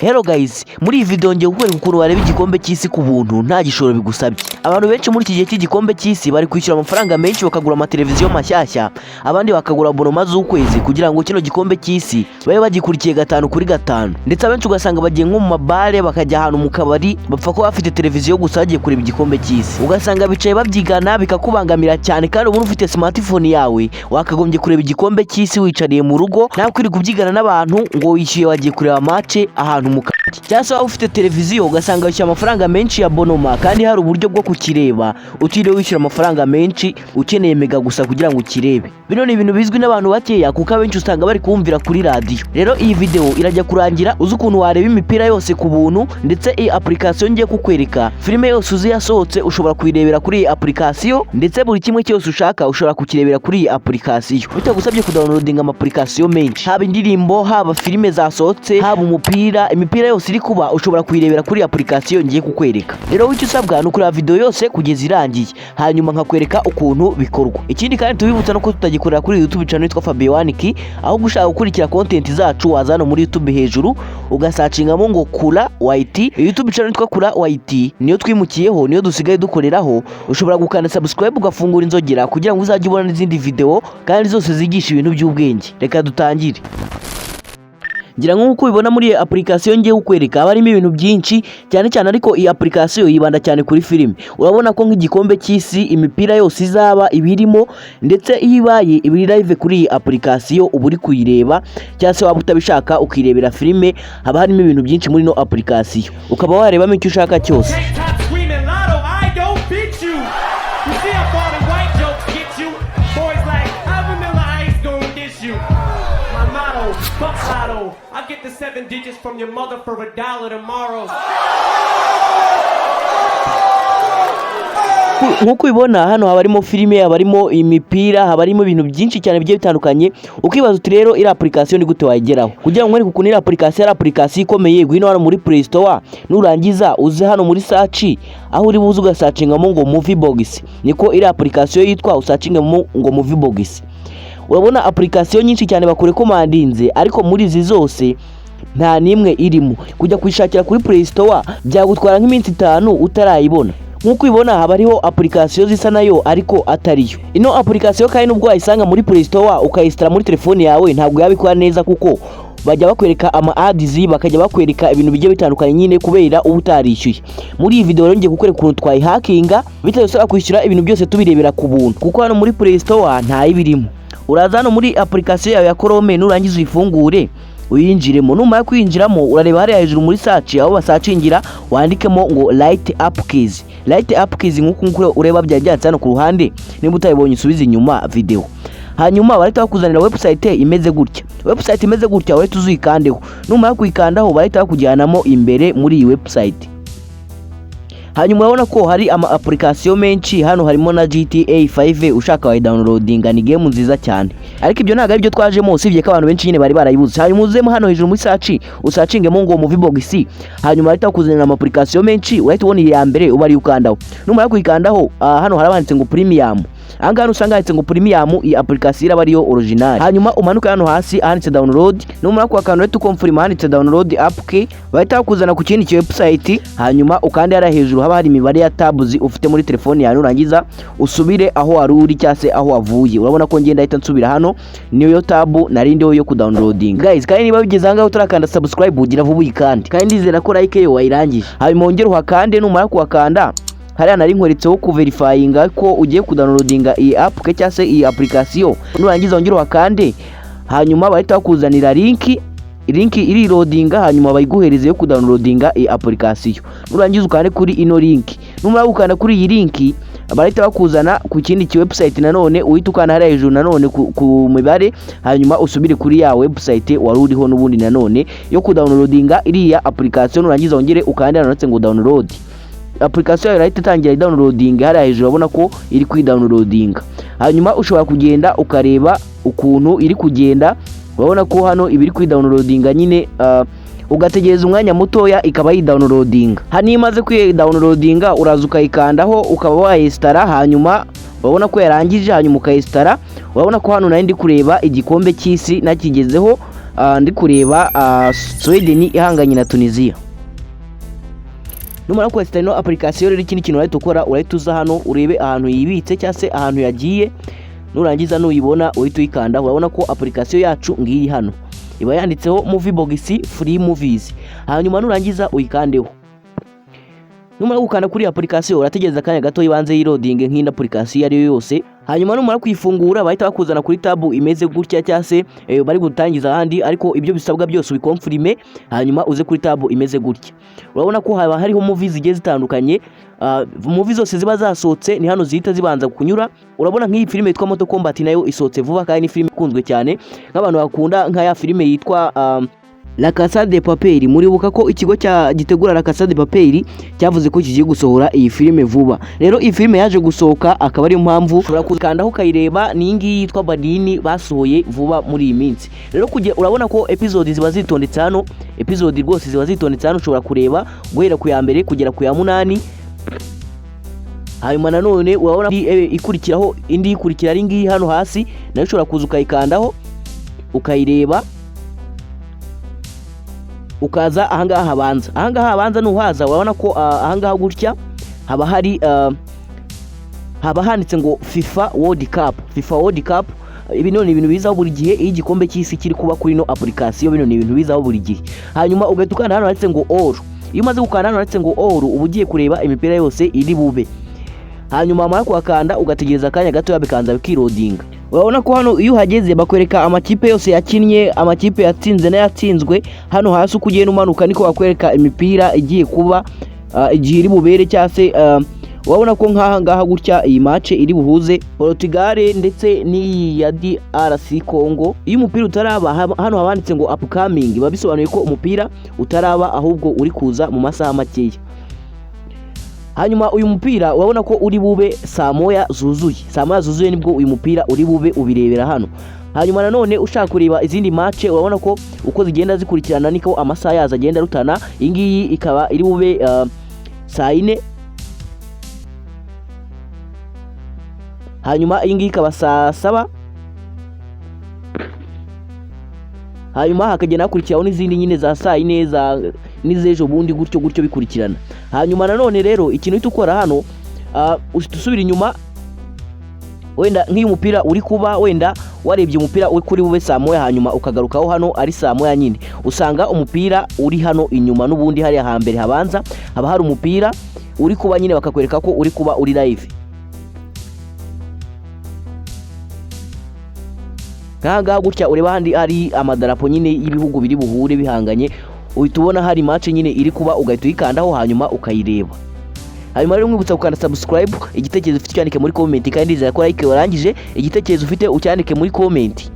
Hello guys, muri iyi video ngiye kukwereka ukuntu wareba igikombe cy'isi ku buntu nta gishoro bigusabye. Abantu benshi muri iki gihe cy'igikombe cy'isi bari kwishyura amafaranga menshi bakagura amateleviziyo mashyashya, abandi bakagura abonnement z'ukwezi kugira ngo kino gikombe cy'isi babe bagikurikiye gatanu kuri gatanu. Ndetse abenshi ugasanga bagiye nko mu mabare, bakajya ahantu mu kabari, bapfa kuba bafite televiziyo gusa bagiye kureba igikombe cy'isi. Ugasanga bicaye babyigana, bikakubangamira cyane, kandi ubu ufite smartphone yawe wakagombye kureba igikombe cy'isi wicariye mu rugo, nta kwirirwa ubyigana n'abantu ngo wishyuye wagiye kureba match ahantu mu kabari. Cyangwa se waba ufite televiziyo ugasanga wishyura amafaranga menshi ya abonnement, kandi hari uburyo bwo kukireba utiriwe wishyura amafaranga menshi, ukeneye mega gusa kugira ngo ukirebe. Bino ni ibintu bizwi n'abantu bakeya, kuko abenshi usanga bari kumvira kuri radiyo. Rero iyi video irajya kurangira uzi ukuntu wareba imipira yose ku buntu. Ndetse iyi application ngiye kukwereka, filime yose uzi yasohotse ushobora kuyirebera kuri iyi application, ndetse buri kimwe cyose ushaka ushobora kukirebera kuri iyi application bitagusabye kudownloadinga ama application menshi. Haba indirimbo, haba filime zasohotse, haba umupira, imipira yose iri kuba ushobora kuyirebera kuri iyi application ngiye kukwereka. Rero icyo usabwa ni ukureba video yose kugeza irangiye, hanyuma nkakwereka ukuntu bikorwa. Ikindi kandi tubibutsa no ko tutagikorera kuri YouTube channel yitwa Fabiowaniki, ahubwo ushaka gukurikira content zacu waza hano muri YouTube hejuru ugasearchingamo ngo Kura YT. YouTube channel yitwa Kura YT niyo twimukiyeho, niyo dusigaye dukoreraho. Ushobora gukanda subscribe, ugafungura inzogera kugira ngo uzajye ubona n'izindi video kandi zose zigisha ibintu by'ubwenge. Reka dutangire. Ngira nk'uko ubibona, muri iyi application ngiye kukwereka haba harimo ibintu byinshi cyane cyane, ariko iyi application yibanda cyane kuri filime. Urabona ko nk'igikombe cy'isi, imipira yose izaba ibirimo, ndetse iyo ibaye iba iri live kuri iyi application, uba uri kuyireba, cyangwa se waba utabishaka ukirebera filime. Haba harimo ibintu byinshi muri ino application, ukaba warebamo icyo ushaka cyose. Tank top screaming lotto, I don't fit you. You see how far the white jokes get you? Boys like, how Vanilla Ice gon' diss you? My motto, fuck lotto. I get the seven digits from your mother for a dollar tomorrow. Nk'uko ubibona hano, haba harimo filime, haba harimo imipira, haba harimo ibintu byinshi cyane bigiye bitandukanye. Ukibaza uti: "Rero iriya application ni gute wayigeraho?" Kugira ngo nkwereke ukuntu iriya application ari application ikomeye, ngwino hano muri Play Store. Nurangiza uze hano muri search, aho uri buze ugasearchingamo ngo Movie Box, niko iriya application yitwa. Usearchingamo ngo Movie Box, urabona application nyinshi cyane bakurecommendinze, ariko muri izi zose nta n'imwe irimo. Kujya kuyishakira kuri Play Store byagutwara nk'iminsi 5 utarayibona. Nk'uko ubibona, haba hariho application zisa nayo ariko atariyo. Ino application kandi nubwo wayisanga muri Play Store ukayinstalla muri telefone yawe, ntabwo yabikora neza, kuko bajya bakwereka ama ads, bakajya bakwereka ibintu bigiye bitandukanye nyine kubera uba utarishyuye. Muri iyi video rero ngiye kukwereka ukuntu twayihackinga bitadusaba kwishyura, ibintu byose tubirebera ku buntu, kuko hano muri Play Store ntayibirimo. Uraza hano muri application yawe ya Chrome, nurangiza uyifungure, uyinjiremo. Numara kwinjiramo, urareba hariya hejuru muri search, aho basearchingira, wandikemo ngo Light APKs. Light APKs, nk'uko nguko ureba byari byanditse hano ku ruhande. Niba utayibonye, usubize inyuma video. Hanyuma barahita bakuzanira website imeze gutya. Website imeze gutya urahita uzuyikandeho. Numara kuyikandaho, barahita bakujyanamo imbere muri iyi website. Hanyuma urabona ko hari ama application menshi hano, harimo na GTA 5. Ushaka wayidownloadinga, ni game nziza cyane, ariko ibyo ntabwo aribyo twajemo, usibye ko abantu benshi nyine bari barayibuze. Hanyuma uzemo hano hejuru muri search, usearchingemo ngo Movie Box. Hanyuma bahita bakuzanira ama application menshi, urahita ubona iya mbere uba ariyo ukandaho. Numara kuyikandaho, hano haraba handitse ngo premium. Ahangaha usanga handitse ngo premium, iyi application iraba ariyo original. Hanyuma umanuke hano hasi ahanditse download. Numara kuhakanda, urahita uconfirma handitse download APK, bahita bakuzana ku kindi website. Hanyuma ukande hariya hejuru haba hari imibare ya tabs ufite muri telefone yawe. Nurangiza usubire aho wari uri cyangwa se aho wavuye. Urabona ko ngenda ahita nsubira hano, niyo tab nari ndiho yo kudownloading. Guys, kandi niba bigeze ahangaha utarakanda subscribe, ugira vuba uyikande, kandi ndizera ko like yo wayirangije. Hanyuma wongere uhakande. Numara kuhakanda, hariya nari nkweretseho kuverifyinga ko ugiye kudownloadinga iyi app cyangwa se iyi application. Nurangiza wongere uhakande. Hanyuma bahita bakuzanira link. Link iriloadinga, hanyuma bayiguhereze yo kudownloadinga iyi application. Nurangiza ukande kuri ino link. Numara gukanda kuri iyi link, barahita bakuzana ku kindi ki website nanone. Uhita ukanda hariya hejuru nanone ku mibare, hanyuma usubire kuri ya website wari uriho n'ubundi nanone yo kudownloadinga iriya application. Nurangiza wongere ukande hano handitse ngo download. Application yawe irahita itangira downloading. Hariya hejuru urabona ko iri kwidownloadinga. Hanyuma ushobora kugenda ukareba ukuntu iri kugenda. Urabona ko hano iba iri kwidownloadinga nyine, ugategereza umwanya mutoya ikaba yidownloadinga. Hano iyo imaze kwidownloadinga, uraza ukayikandaho, ukaba wayinstalla. Hanyuma urabona ko yarangije, hanyuma ukayinstalla. Urabona ko hano nari ndi kureba igikombe cy'isi nakigezeho. ndi kureba Sweden ihanganye na Tunisia. Numara kwinstalla ino application rero, ikindi kintu urahita ukora, urahita uza hano urebe ahantu yibitse cyangwa se ahantu yagiye. Nurangiza nuyibona uhita uyikanda. Urabona ko application yacu ngiyi hano, iba yanditseho Movie Box Free Movies. Hanyuma nurangiza uyikandeho. Numara gukanda kuri application, urategereza akanya gato ibanze yiloading nk'indi application iyo ari yo yose. Hanyuma numara kuyifungura, bahita bakuzana kuri tab imeze gutya, cyangwa se bari gutangiza ahandi, ariko ibyo bisabwa byose ubiconfirme. Hanyuma uze kuri tab imeze gutya. Urabona ko haba hariho movie zigiye zitandukanye. Movie zose ziba zasohotse ni hano zihita zibanza kunyura. Urabona nk'iyi filime yitwa Mortal Kombat nayo isohotse vuba, kandi ni filime ikunzwe cyane nk'abantu bakunda nka ya filime yitwa La Casa de Papel. Muribuka ko ikigo cya gitegura La Casa de Papel cyavuze ko kigiye gusohora iyi filime vuba. Rero iyi filime yaje gusohoka, akaba ariyo mpamvu ushobora kukandaho ukayireba. Ni iyi ngiyi yitwa Badini basohoye vuba muri iyi minsi. Rero kujya urabona ko episode ziba zitondetse hano, episode rwose ziba zitondetse hano. Ushobora kureba guhera ku ya mbere kugera ku ya munani. Hanyuma nanone urabona ikurikiraho, indi ikurikira ari ngiyi hano hasi, nayo ushobora kuza ukayikandaho ukayireba. Ukaza ahangaha habanza, ahangaha habanza nuhaza urabona ko ahangaha gutya haba hari haba handitse ngo FIFA World Cup, FIFA World Cup. Ibi ni ibintu bizaho buri gihe iyo igikombe cy'isi kiri kuba kuri ino application. Bino ni ibintu bizaho buri gihe. Hanyuma ugahita ukanda hano handitse ngo all. Iyo umaze gukanda hano handitse ngo all, uba ugiye kureba imipira yose iri bube. Hanyuma wamara kuhakanda ugategereza akanya gato bikanza bikiloadinga. Urabona ko hano iyo uhageze bakwereka amakipe yose yakinnye, amakipe yatsinze n'ayatsinzwe. Hano hasi uko ugenda umanuka niko bakwereka imipira igiye kuba, igihe iri bubere, cyangwa se urabona ko nk'aha ngaha gutya iyi match iri buhuze Portugal ndetse n'iyi ya DRC Congo. Iyo umupira utaraba, hano haba handitse ngo upcoming, biba bisobanuye ko umupira utaraba ahubwo uri kuza mu masaha makeya. Hanyuma uyu mupira urabona ko uri bube saa 1 zuzuye. Saa 1 zuzuye nibwo uyu mupira uri bube, ubirebera hano. Hanyuma nanone ushaka kureba izindi match, urabona ko uko zigenda zikurikirana niko amasaha yazo agenda arutana. Iyi ngiyi ikaba iri bube saa 4, hanyuma iyi ngiyi ikaba saa 7, hanyuma hakagenda hakurikiraho n'izindi nyine za saa 4 za n'iz'ejo bundi, gutyo gutyo bikurikirana. Hanyuma nanone rero ikintu uhita ukora hano, uhita usubira inyuma. Wenda nk'iyo umupira uri kuba, wenda warebye umupira uri kuri bube saa 1, hanyuma ukagarukaho hano ari saa 1 nyine, usanga umupira uri hano inyuma n'ubundi. Hariya hambere habanza haba hari umupira uri kuba nyine, bakakwereka ko uri kuba uri live. Nk'aha ngaha gutya ureba ahandi hari amadarapo nyine y'ibihugu biri buhure bihanganye, uhita ubona hari match nyine iri kuba, ugahita uyikandaho hanyuma ukayireba. Hanyuma rero mwibutsa gukanda subscribe, igitekerezo ufite ucyandike muri comment, kandi ndizera ko like warangije. Igitekerezo ufite ucyandike muri comment.